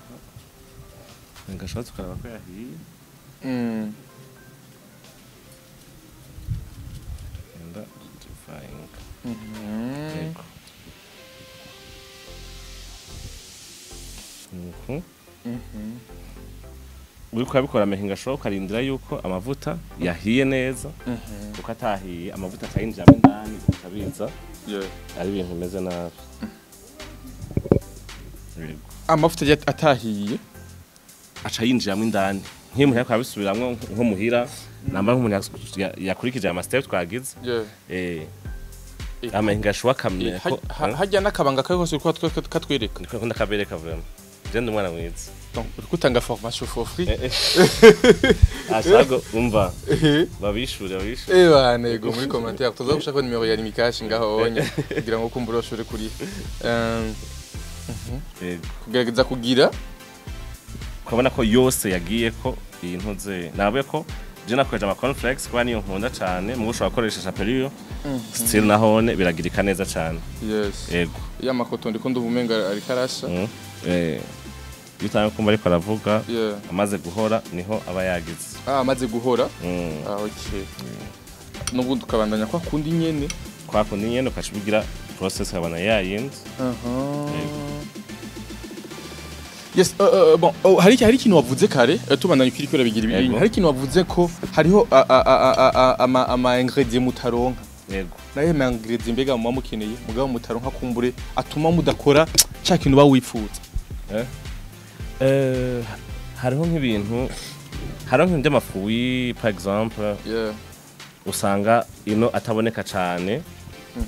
ngashobora tukaraba ko yahiye. Genda tufayinga. Yego. Nuko uriko urabikora, making sure ukarindira yuko amavuta yahiye neza, kuko atahiye amavuta atayinjiramo indani, ukabiza ari ibintu bimeze nabi. Yego. Amavuta atahiye? Aca yinjiramo indani. Nk'iyo umuntu yariko arabisubiramwo nko muhira, namba nk'umuntu yakurikije ama step twagize, amahinga sure akamenya ko Harya n'akabanga kari hose uriko katwereka. Niko ndakabereka vraiment. Je ndi umwana mwiza. Donc uriko utanga formation for free. Ashago umva, babishure, babishure. Eba nego muri commentaire tuza gushaka nimero ya Lumicash ngaho onye kugira ngo kumbura ushobore kuri Yego. kugerageza kugira. Ukabona ko yose yagiye ko iyi ntuze. Navuye ko je nakoresha ama cornflakes kuba niyo nkunda cane, mugo ushobora gukoresha chapelure still, nahone biragirika neza cane. Yego. Ya makoto ndiko ndumva umenga ariko arasha. Iyo utangiye kumva ariko aravuga, amaze guhora, niho aba yagize. Ah, amaze guhora. Ah, okay, n'ubundi ukabandanya kwa kundi nyene. Kwa kundi nyene, ukaca ubigira process ukabona yayindi. Yes, bon, oh, hari ikintu wavuze kare, tubandanya ukiriko urabigira ibintu. Yego. Hari ikintu wavuze ko hariho ama ingredient mutaronka. Yego. Naye ma ingredient mbega muba mukeneye mugabo mutaronka, kumbure atuma mudakora ca kintu uba wifuza? Hariho nk'ibintu, hariho nk'ibintu by'ama fruits par exemple, usanga ino ataboneka cane,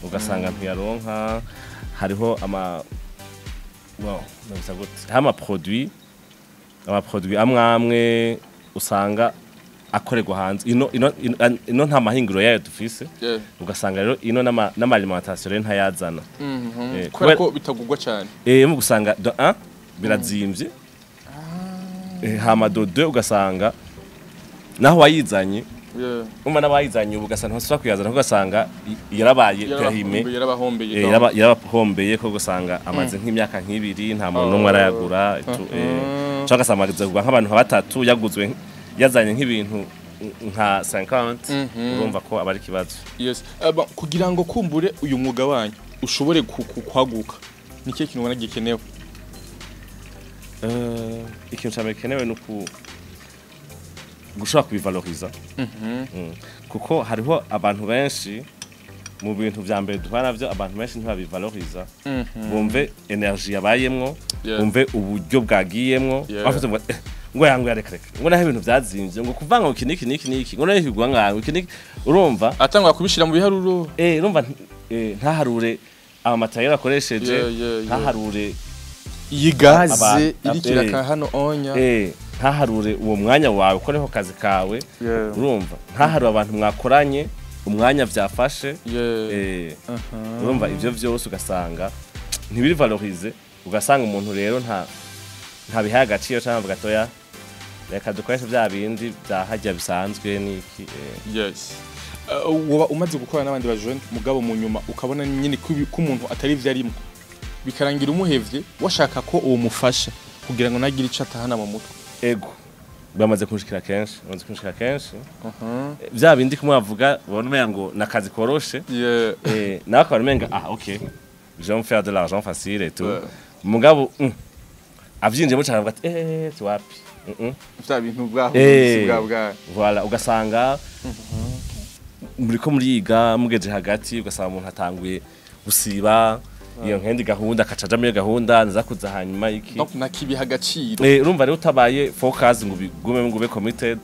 ugasanga ntuyaronka. Hariho ama, bon, nabisa gute, hariho ama produit amwe amwe usanga akorerwa hanze. Ino nta mahinguro yayo dufise. Ugasanga rero ino n'ama alimentation rero ntayazana. Kubera ko bitagurwa cane. Mu gusanga de 1 birazimvye, hama de 2 ugasanga naho wayizanye, umva n'abayizanye ubu ugasanga ntibasubira kuyazana kuko ugasanga yarabaye périmé. Yarabahombeye. Yarabahombeye ko ugasanga amaze nk'imyaka nk'ibiri nta muntu n'umwe arayagura. Cyangwa ugasanga amaze kugura nk'abantu nka batatu, yaguzwe yazanye nk'ibintu nka 50. Urumva ko aba ari ikibazo. Yes. Bon, kugira ngo kumbure uyu mwuga wanyu ushobore kwaguka, ni ikihe kintu ubona gikenewe? Ikintu cya mbere gikenewe ni gushobora kubivaloriza. Kuko hariho abantu benshi, mu bintu vya mbere duhura navyo, abantu benshi ntibabivaloriza, bumve energy yabayemwo, bumve uburyo bwagiyemwo. Bafite ngo ngo yango yareka reka, ngo naho ibintu vyazimvye, ngo kuvanga ngo iki niki niki niki, ngo naho kigwa ngaho iki niki, urumva. Atangwa kubishira mu biharuro. Urumva ntaharure ama matériel akoresheje, ntaharure iyi gaze irikira hano onya. Ntaharure uwo mwanya wawe ko niho kazi kawe. Urumva, ntaharure abantu mwakoranye, umwanya vyafashe. Urumva ivyo vyose ugasanga ntibiri valorisé, ugasanga umuntu rero nta Ntabihaye agaciro cyangwa avuga atoya, reka dukoreshe bya bindi byahajya bisanzwe n'iki. Yes. Woba umaze gukora n'abandi ba jeune, mugabo mu nyuma ukabona nyine ko ko umuntu atari ivyo arimo, bikarangira umuhevye, washaka ko uwo mufasha kugira ngo nagire ico atahana mu mutwe? Ego, bamaze kunshikira kenshi, bamaze kunshikira kenshi. Bya bindi kumwe bavuga, ubona umenga ngo nakazi koroshe. Nawe akaba umenga: "Ah ok, je vais me faire de l'argent facile et tout." Mugabo avyinjiyemo cyane avuga ati: "Eh, tuwapi." Vya bintu bwaho bwa bwa. Voilà, ugasanga muriko muriga, mugeje hagati ugasanga umuntu atanguye gusiba iyo nkendi gahunda, akaca aja muri iyo gahunda nza kuza hanyuma iki. Donc nakibiha agaciro. Urumva rero utabaye focus ngo ubigume, ngo ube committed,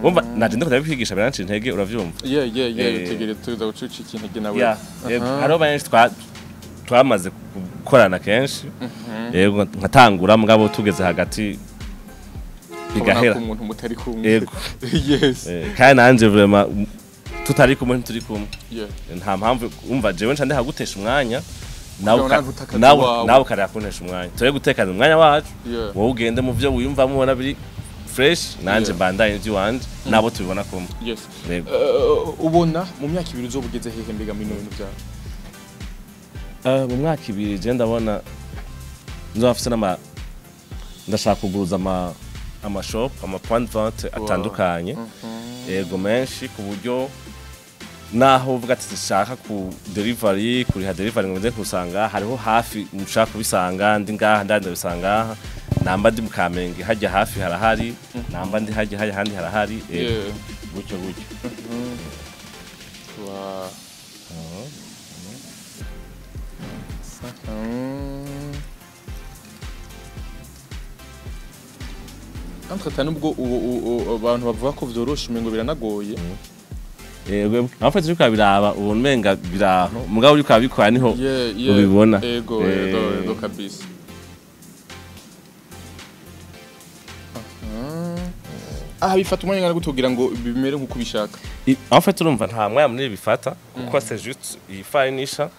urumva naje ndiko ndabikwigisha biranca intege, uravyumva. Yeah. Utegereza tuza gucucika intege nawe. Yeah, yego, hariho benshi twamaze gukorana kenshi, yego, nkatangura mugabo tugeze hagati bigahera bigahera. Umuntu mutari kumwe. Yego. Kandi nanje vraiment tutari kumwe ntituri kumwe. Nta mpamvu, umva, jewe nca ndahagutesha umwanya nawe. Kugira ngo nawe ntutakaze uwawe. Nawe ukareka kuntesha umwanya, turi gutekana umwanya wacu. Wowe ugende mu byo wiyumvamo ubona biri fresh, nanje mbandanye iby'iwanje, nabo tubibona kumwe. Yego. Ubona mu myaka 2 uzoba ugeze hehe mbega muri bino bintu byawe? Mu mwaka 2 je ndabona nzoba mfise n'ama, ndashaka kuguruza ama shop, ama point de vente atandukanye, yego, menshi, ku buryo naho uvuga ati sishaka ku delivery, kuriha delivery ngo nze kusanga, hariho hafi mushaka kubisanga, ndi ngaha ndandi ndabisanga ngaha, namba ndi mu Kamenge hajya hafi harahari, namba ndi hajya hajya handi harahari, yego. Gutyo gutyo. Wow. Entre nubwo abantu bavuga ko vyoroshe, umengo biranagoye. Yego, en fait uriko urabiraba ubona umenga biraho, mugabo uriko urabikora niho ubibona. Ego. Ego kabisa. Aha. Ah, bifata umwanya ungana gute kugira ngo bimere nk'uko ubishaka? En fait urumva nta mwanya munini bifata, kuko c'est juste iyi farine isha,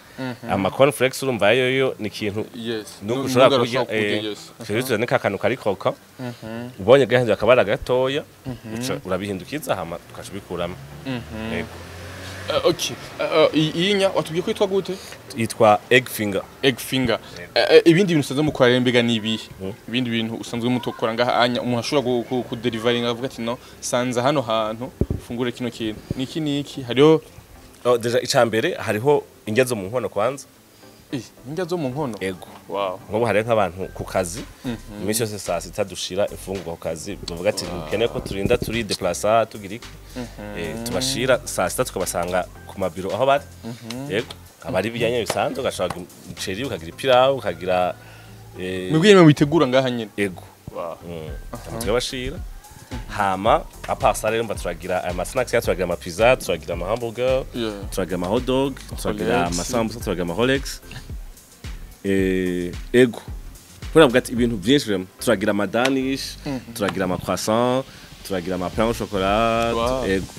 ama cornflakes, urumva yo ni ikintu nuko ushobora kurya, c'est juste ni kakantu kari koka, ubonye gahinduye akabara gatoya, uca urabihindukiza, hama tukaca ubikuramo. Yego. Okay. Iyi nya watubwiye ko yitwa gute? Yitwa egg finger. Egg finger. Ibindi bintu usanzwe mukora rero mbega ni ibihe? Ibindi bintu usanzwe mutokora ngaha anya umuntu ashobora kuderivaringa avuga ati: "No sanza hano hantu fungure kino kintu." Niki niki hariho? Oh, déjà icambere hariho indya zo mu nkono kwanza. Indya zo mu nkono. Ego. Wow. Nk'ubu hariho nk'abantu ku kazi, iminsi yose saa sita dushira imfungurwa ku kazi, bavuga ati ntukeneye ko turinda turi déplaça tugira iki. Tubashira saa sita, tukabasanga ku mabiro aho bari. Yego, aba ari ibijyanye bisanzwe, ugashaka umuceri, ukagira ipirawu, ukagira Mwebwe nyene mubitegura ngaha nyene? Ego. Wow. Hama tukabashira, hama à part ça rero mba turagira ama snacks ya, turagira ama pizza, turagira ama hamburger, turagira ama hot dog, turagira Rolex. ama sambusa, turagira ama Rolex. Ego, kubera ati ibintu byinshi vraiment, turagira ama danish, turagira ama croissant, turagira ama pain au chocolat. Ego.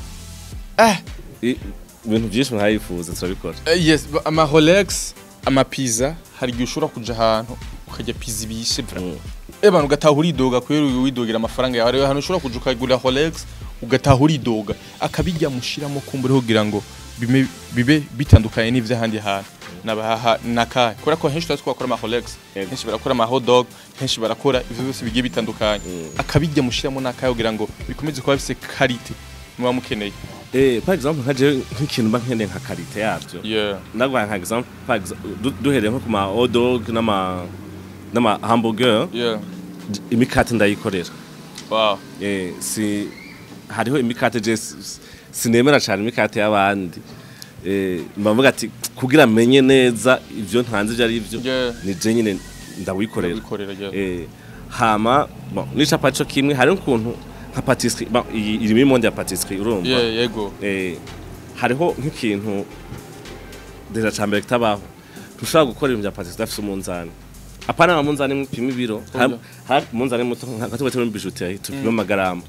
Ibintu byinshi mwayifuza turabikora. Yes, ama Rolex, ama pizza, hari igihe ushobora kuja ahantu ukarya pizza ibishe vraiment. Ebana ugataha uridoga kubera widogera amafaranga yawe. Hariho ahantu ushobora kuja ukagura Rolex ugataha uridoga. Akabirya mushiramo kumbure kugira ngo bibe bitandukanye n'ivy'ahandi hantu. Nabaha nakahe? Kubera ko henshi turazi ko bakora ama Rolex, henshi barakora ama hot dog, henshi barakora ivyo byose bigiye bitandukanye. Akabirya mushiramo nakahe kugira ngo bikomeze kuba bifise qualité muba mukeneye? Par exemple nka jewe nk'ikintu mba nkeneye nka qualité yavyo, ndaguha nka exemple, par exemple duhereye nko ku ma hot dog n'ama hamburger, imikate ndayikorera. Si hariho imikate je sinemera cyane imikate y'abandi. Mba mvuga ati kugira menye neza ivyo ntanze ivyo ari byo, ni je nyine ndawikorera. Wikorera, yeah. Hama bon, n'icapati co kimwe, hariho ukuntu nka pâtisserie, bon, iyi iri muri monde ya pâtisserie, urumva. Yeah, yego. Hariho nk'ikintu déjà ca mbere kitabaho, ntushobora gukora ibintu bya pâtisserie udafise umunzani, apana wa munzani mupima ibiro. Oya. Hari umunzani muto nka tuba turi muri bijouterie tupima amagarama.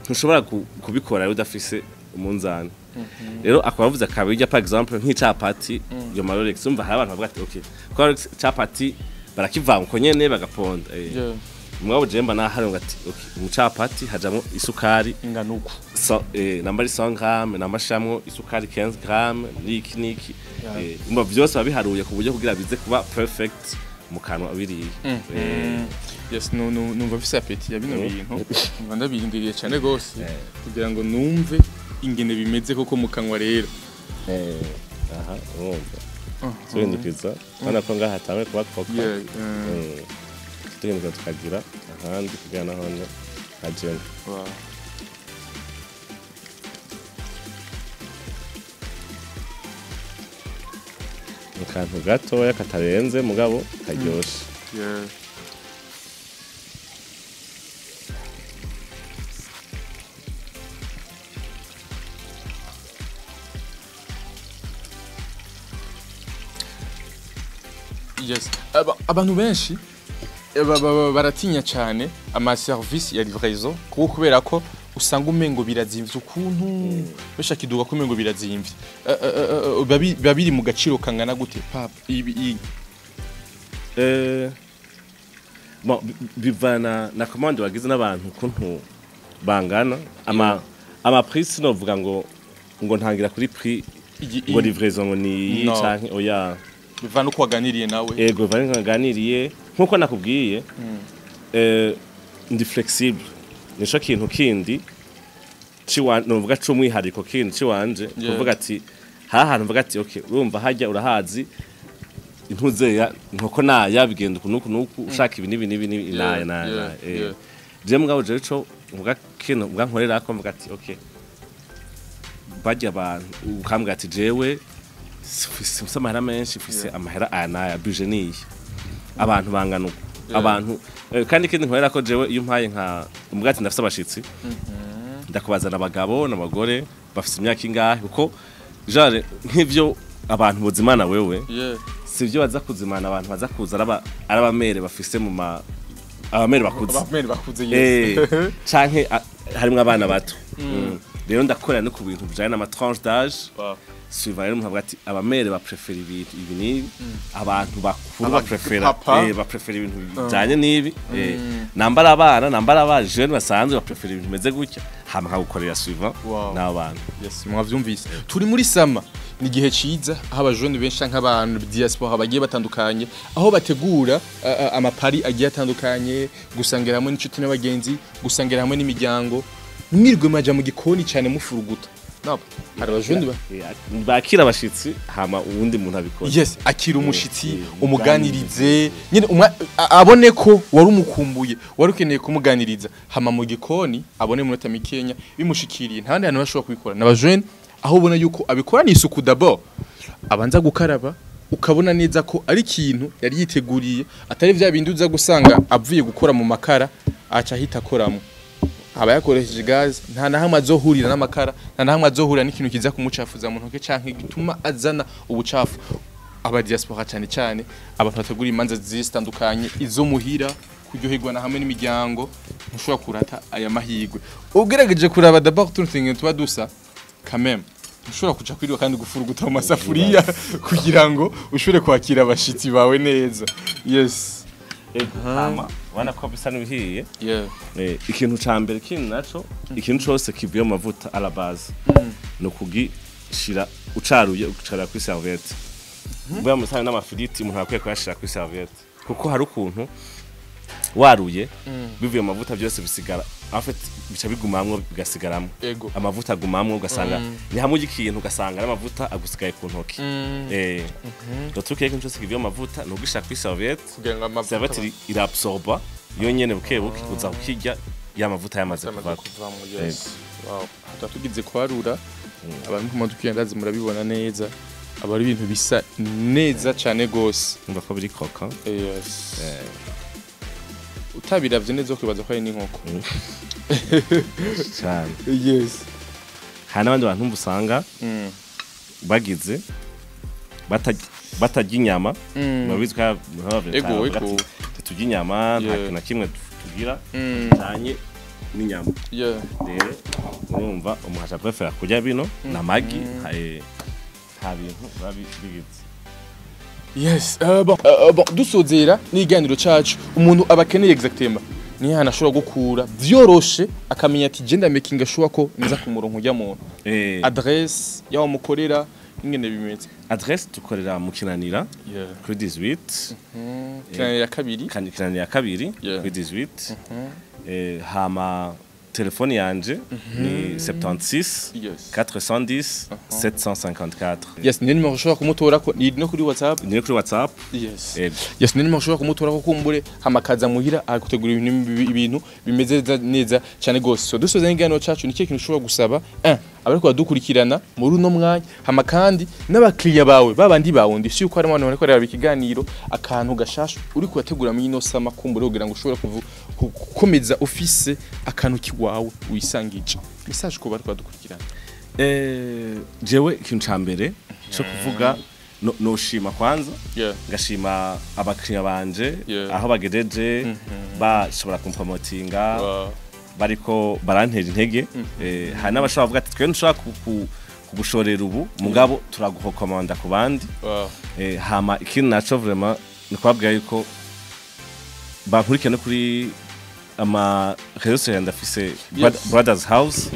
Ntushobora kubikora rero udafise umunzani. Rero akaba avuze akabirya, par exemple nk'icapati, iyo ma Rolex, umva hari abantu bavuga ati okay, ko Rolex capati barakivanga uko nyene bagaponda. Mugabo je mba nahari ngo ati okay, mu capati hajamwo isukari ingana uku. So, namba ari 100 grammes, namba shamwo isukari 15 grammes, niki niki. Umva vyose babiharuye ku buryo kugira bize kuba perfect mu kanwa biriye. Yes, no no numva mfise appétit ya bino bintu, numva ndabirindiriye cyane gose kugira ngo numve ingene bimeze koko mu kanwa rero. Aha, urumva tuhindukiza, urabona ko ngaha hatanguye kuba croquant. Tuhindukiza tukagira ahandi kugira nahone hajemo. Akantu gatoya katarenze mugabo karyoshe. Yes. Abantu benshi baratinya cyane ama service ya livraison kuko kubera ko usanga umengo birazimvye ukuntu besha kiduga ko umengo birazimvye. Biba biri mu gaciro kangana gute papa ibi? Bon, bivana na commande wagize n'abantu kuntu bangana. Ama prix sinovuga ngo ntangira kuri prix ngo livraison ngo ni canke oya. Bivana uko waganiriye nawe. Ego, bivana uko waganiriye nkuko nakubwiye. Ndi flexible, nico kintu kindi novuga c'umwihariko kindi ciwanje, kuvuga ati ha hantu mvuga ati okay, urumva hajya urahazi intuzeya nkoko naya bigenda uku nuku nuku, ushaka ibi nibi nibi nibi naya naya. Je mugabo je ico mvuga kintu mvuga nkorera ko mvuga ati okay, bajya abantu ukambwira ati jewe mfise amahera menshi, mfise amahera aya naya, budget niyi, abantu bangana uku, abantu kandi ikindi nkorera ko jewe iyo umpaye nka umubwira ati ndafise abashitsi, ndakubazana abagabo n'abagore bafise imyaka ingahe, kuko genre nk'ivyo abantu buzimana wewe sivyo baza kuzimana abantu baza kuza ari abamere bafise mu ma abamere bakuze. Abamere bakuze, yes. Canke harimwo abana bato. Rero ndakorera no ku bintu bijanye n'ama tranche d'âge. Suivant rero umuntu avuga ati abamere baprefera ibintu ibi n'ibi, abantu bakuru baprefera papa. Baprefera ibintu bijanye n'ibi, nambara abana, nambara aba jeune basanzwe baprefera ibintu bimeze gutya, hama nkagukorera suivant n'abantu. Yes, mwavyumvise, turi muri summer, ni igihe ciza aho abajene benshi canke abantu diaspora bagiye batandukanye aho bategura amapari agiye atandukanye, gusangira hamwe n'inshuti n'abagenzi, gusangira hamwe n'imiryango, mwirwe maja mu gikoni cyane mufuruguta. Nabo hari abajene ba Bakira abashitsi hama uwundi muntu abikora. Yes, akira umushitsi, umuganirize nyine abone ko wari umukumbuye, wari ukeneye kumuganiriza, hama mu gikoni abone mu minota mikenya bimushikiriye. Nta handi hantu bashobora kubikora n'abajene, aho ubona yuko abikora ni isuku d'abord, abanza gukaraba, ukabona neza ko ari ikintu yari yiteguriye, atari vya bindi uza gusanga avuye gukora mu makara aca ahita akoramo, aba yakoresheje gaz, nta na hamwe azohurira n'amakara, nta na hamwe azohurira n'ikintu kiza kumucafuza mu ntoke canke gituma azana ubucafu. Aba diaspora cyane cyane abantu bategura imanza zitandukanye, izo muhira, kuryoherwa na hamwe n'imiryango, ntushobora kurata aya mahirwe. Ugerageje kuraba d'abord tuntu tungene tuba dusa quand même, ntushobora kuja kwirirwa kandi gufuruguta mu masafuriya kugira ngo ushobore kwakira abashitsi bawe neza. Yes. Hama ubona ko bisa n'ibihiye. Ikintu ca mbere kindi naco, ikintu cose kivuye mu mavuta à la base ni ukugishira ucaruye, ugacarura kuri serviette. Mvuga mu n'amafiriti umuntu akwiye kuyashira kuri serviette, kuko hari ukuntu waruye bivuye mu mavuta byose bisigara, en fait bica bigumamwo, bigasigaramwo. Amavuta agumamwo, ugasanga ni hamwe urya ikintu ugasanga n'amavuta agusigaye ku ntoki. Le truc, ikintu cyose kivuye mu mavuta ni ugishira kuri serviette. Kugira ngo amavuta Serviette irabsorba yo nyene buke buke, uza kukirya ya mavuta yamaze yamaze kuvako. Kuvamo. Yes, wow, tuba tugize kwarura abantu ku maduka, ndazi murabibona neza, aba ari ibintu bisa neza cyane gose. Umva ko biri croquant. Yes, utabiravye neza kwibaza ko ari n'inkoko. Cyane. Hari n'abandi bantu usanga bagize batarya inyama. Murabizi ko Ego, ego. Turya inyama nta kintu na kimwe tugira bijanye n'inyama. Rero urumva umuntu aca prefera kurya bino n'amagi, nta bintu biba bigize. Yes, bon, bon, dusozera n'iganiro cacu, umuntu aba akeneye exactement Nihe hantu ashobora gukura vyoroshe akamenya ati je ndamakinga sure ko nza ku murongo ujya muntu? Adresse yaho mukorera, ingene bimeze? Adresse, tukorera mu Kinanira kuri 18. Kinanira ya kabiri. Kinanira ya kabiri kuri 18. Hama telefone yanje ni 76 410 754. Yes, niyo nimero ushobora kumutora ko ni no kuri WhatsApp? Ni kuri WhatsApp. Yes. Ego. Yes, niyo nimero ushobora kumutora ko kumbure hamakaza muhira agategura ibintu bimeze neza cyane gose. So dusoza n'ikiganiro cacu, ni kintu ushobora gusaba abariko badukurikirana muri uno mwanya, hama kandi n'abakiriya bawe babandi bawundi si yuko harimo abantu bariko bararaba ikiganiro, akantu gashasha uri kubategura muri ino summer, kumbure kugira ngo ushobore gukomeza ufise akantu kiwawe wisangije, message ko bariko badukurikirana? Jewe ikintu ca mbere cyo kuvuga, noshima kwanza, ngashima abakiriya banje aho bagejeje bashobora kumpromotinga, bariko barantera intege. Hari n'abashobora kuvuga ati twe ntushobora kugushorera ubu, mugabo turagurekomanda ku bandi. Hama ikindi naco vraiment ni kubabwira yuko bankurikira no kuri ama réseaux sociaux, ndafise Brothers House.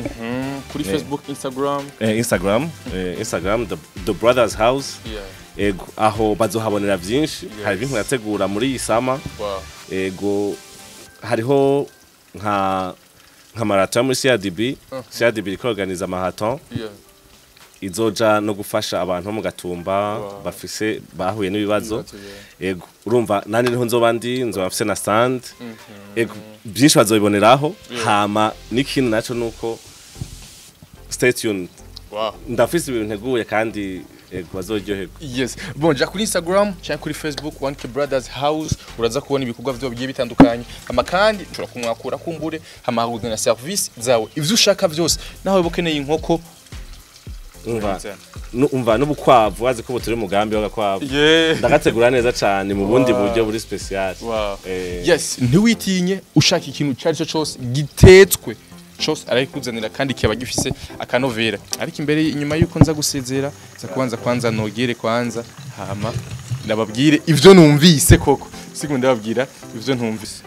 Kuri Facebook, Instagram? Instagram, the Brothers House. Ego, aho bazohabonera vyinshi. Hari ibintu yategura muri iyi summer. Ego, hariho nka marathon muri CRDB. CRDB iriko organiza marathon izoja no gufasha abantu bo mu Gatumba bafise bahuye n'ibibazo. Ibibazo, yeah. Ego, urumva nani niho nzoba ndi, nzoba mfise na stand. Ego, byinshi bazobiboneraho. Hama n'ikindi naco nuko stay tuned. Ndafise ibintu nteguye kandi ego bazoryoherwa. Yes. Bon, ja kuri Instagram cyangwa kuri Facebook wandike Brothers House, uraza kubona ibikorwa vyo bigiye bitandukanye. Hama kandi ushobora kumwakura kumbure, hama na service zawe. Ivyo ushaka vyose, naho waba ukeneye inkoko. Umva, umva n'ubukwavu, wazi ko buturi umugambi w'agakwavu, ndagategura neza cane mu bundi buryo buri special. Yes, ntiwitinye, ushaka ikintu icyo ari cyo cyose gitetswe cyose arayikuzanira kandi kiba gifise akanovera. Ariko imbere, inyuma yuko nza gusezera, nza kubanza kwanza nogere kwanza, hama ndababwire ivyo numvise koko. Sigo ndababwira ivyo ntumvise.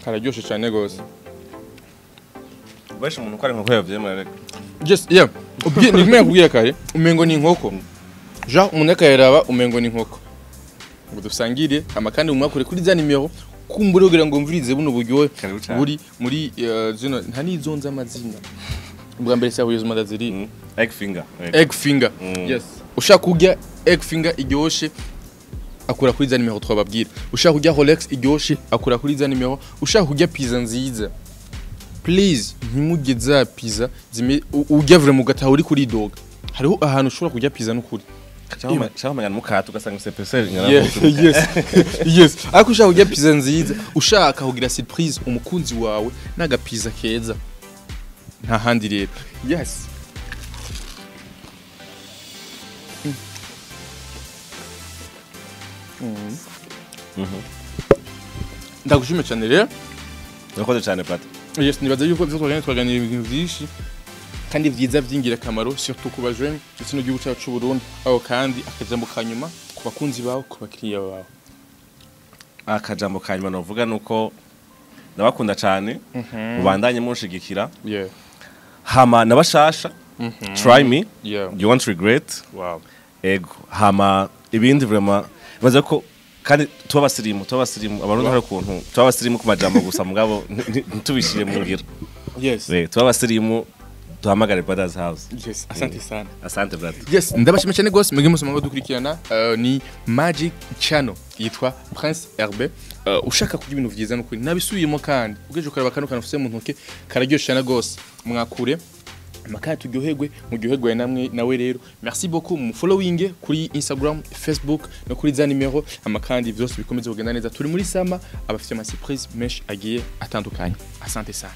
Kararyoshe cyane gose. Benshi umuntu ko ari inkoko yavyemera reka. Just yeah. Ubwiye ni kumenya kubwira kare, umengo ni inkoko. Genre umuntu akayaraba umengo ni inkoko. Ngo dusangire, hama kandi umwakure kuri za nimero kumbure kugira ngo mvurize buno buryohe Karibu cane. buri muri zino nta nizonze amazina. Ubwa mbere syahuye ziri Egg finger. Ego. Egg finger. Yes. Ushaka kurya egg finger iryoshe, akura kuri za nimero twababwira. Ushaka kurya Rolex iryoshe, akura kuri za nimero. Ushaka kurya pizza nziza, please ntimurye za pizza urya vraiment ugataha uri kuri doga. Hariho ahantu ushobora kurya pizza n'ukuri. Cyangwa umenya mukata ugasanga ufise ingana Yes, ariko ushaka kurya pizza nziza, ushaka kugira surprise umukunzi wawe n'agapiza keza, nta handi rero. Yes. Ndagushimiye cyane rero. Urakoze cyane, Plata. Yes, nibaza yuko ivyo twaganira ibintu vyinshi kandi vyiza vy'ingirakamaro, surtout ku bajene ndetse n'igihugu cyacu c'u Burundi. Aho kandi akajambo ka nyuma ku bakunzi bawe, ku bakiriya bawe? Akajambo ka nyuma novuga nuko ndabakunda cyane, mubandanye munshigikira. Hama nabashasha, try me, you won't regret. Ego, hama ibindi vraiment baza ko kandi tuba abasirimu abarundi, hari ukuntu tuba abasirimu ku majambo gusa, mugabo ntitubishire mu ngiro. Tuba abasirimu, duhamagare Brothers House. Yes, asante sana. Asante, brother. Yes, ndabashimiye cyane gose mwebwe mwese dukurikirana. Ni Magic Channel, yitwa Prince RB. Ushaka kurya ibintu vyiza n'ukuri nabisubiyemo, kandi ugeje ukaraba kano kantu ufise mu ntoke kararyoshe cyane gose, mwakure amakaya turyoherwe, muryoherwe namwe nawe rero. Merci beaucoup, mu following kuri Instagram, Facebook no kuri za nimero, amakandi vyose bikomeze kugenda neza. Turi muri summer, abafite ama surprise menshi agiye atandukanye. Asante sana.